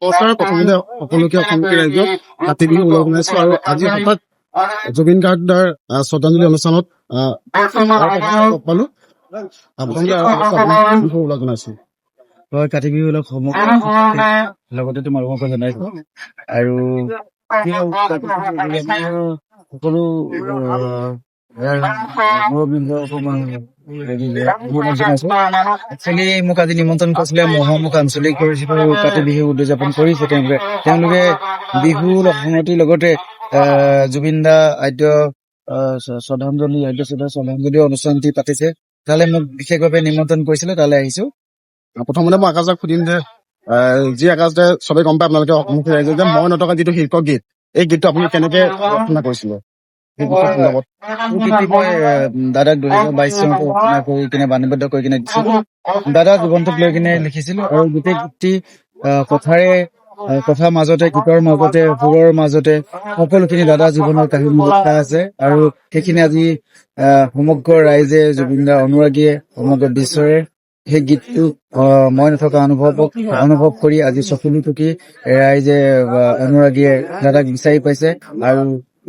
নমস্কাৰ। প্ৰথমতে সকলোকে অসমবাসী ৰাইজক কাতি বিহু ওলগ জনাইছো। আৰু আজি হঠাৎ জুবিন গাৰ্গ দাৰ শ্ৰদ্ধাঞ্জলি অনুষ্ঠানত লগ পালো। প্ৰথমতে আপোনাক বিহু ওলগ জনাইছো। হয়, কাতি বিহু অলপ সমগ্ৰ লগতে তোমালোককো জনাইছো। আৰু কি হ'ল, কাতি বিহু বুলি আমি সকলো ইয়াৰ মুৰব্বীসকলকো হেৰি বিহু জনাইছো। একচুৱেলি মোক আজি নিমন্ত্ৰণ কৰিছিলে মহামুখ আঞ্চলিক পৰিষদৰ কাতি বিহু উদযাপন কৰিছে তেওঁলোকে। তেওঁলোকে বিহু সংহতিৰ লগতে জুবিন দা আদ্য শ্ৰদ্ধাঞ্জলি, আদ্য শ্ৰদ্ধাঞ্জলি অনুষ্ঠানটি পাতিছে। তালৈ মোক বিশেষভাৱে নিমন্ত্ৰণ কৰিছিলে, তালৈ আহিছো। প্ৰথমতে মই আকাশক সুধিম যে যি আকাশ দাই চবে গম পায়, আপোনালোকে অসমবাসী ৰাইজে, যে মই নথকা যিটো শীৰ্ষক গীত, এই গীতটো আপুনি কেনেকে ৰচনা কৰিছিলে, সেই গীতৰ সন্দৰ্ভত? এই গীতটি মই দাদাক 2022 চনতে ৰচনা কৰি কিনে, বাণীবদ্ধ কৰি কিনে দিছিলো। দাদা জীৱনটোক লৈ কিনে লিখিছিলো। আৰু গোটেই গীতটি কথাৰে কথাৰ মাজতে, গীতৰ মাজতে, সুৰৰ মাজতে সকলোখিনি দাদা জীৱনৰ কাহিনী লিখা আছে। আৰু সেইখিনি আজি সমগ্ৰ ৰাইজে, জুবিন দাৰ অনুৰাগীয়ে, সমগ্ৰ বিশ্বৰে সেই গীতটো মই নথকা অনুভৱক অনুভৱ কৰি আজি চকুলো টুকি ৰাইজে, অনুৰাগীয়ে দাদাক বিচাৰি পাইছে আৰু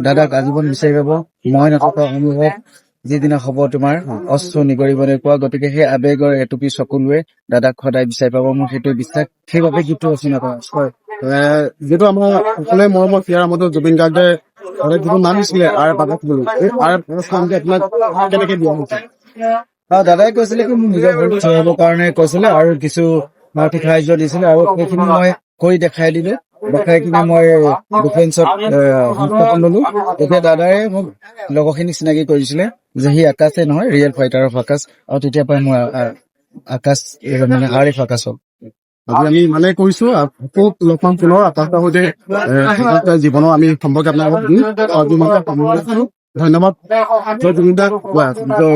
দাদাক আজীৱন বিচাৰি পাব। মই নথকা অনুভৱ যিদিনা হ'ব তোমাৰ, অশ্ৰু নিগৰিব কোৱা। গতিকে সেই আৱেগৰ এটুপি চকুলোৱে দাদাক সদায় বিচাৰি পাব, মোৰ সেইটোৱে বিশ্বাস। সেইবাবে গীতটো ৰচনা কৰা হৈছে। হয়, যিহেতু আমাৰ সকলোৱে মৰমৰ হিয়াৰ আমঠু জুবিন গাৰ্গে সদায় যিটো নাম দিছিলে আৰ আকাশ বুলি, এই আৰ আকাশ নামটো আপোনাক কেনেকে দিয়া হৈছে? দাদাই কৈছিলে কি মোক নিজৰ ভৰিত থিয় হবৰ কাৰণে কৈছিলে আৰু কিছু আৰ্থিক সাহায্য দিছিলে আৰু সেইখিনি মই কৰি দেখাই দিলো। দেখাই কিনে মই ডিফেন্সত সংস্থাপন ললো। তেতিয়া দাদাই মোক লগৰখিনি চিনাকি কৰিছিলে যে সি আকাশে নহয়, ৰিয়েল ফাইটাৰ অফ আকাশ। আৰু তেতিয়াৰ পৰাই মই আকাশ মানে আৰ এফ আকাশ হ'ল। আজি আমি ইমানেই কৈছো। আকৌ লগ পাম পুনৰ আকাশৰ সৈতে। আকাশ দাৰ জীৱনৰ আমি সম্পৰ্কে আপোনালোকক দিম। আজি ইমানতে সামৰিছো। ধন্যবাদ। জয় জুবিন দা, জয়।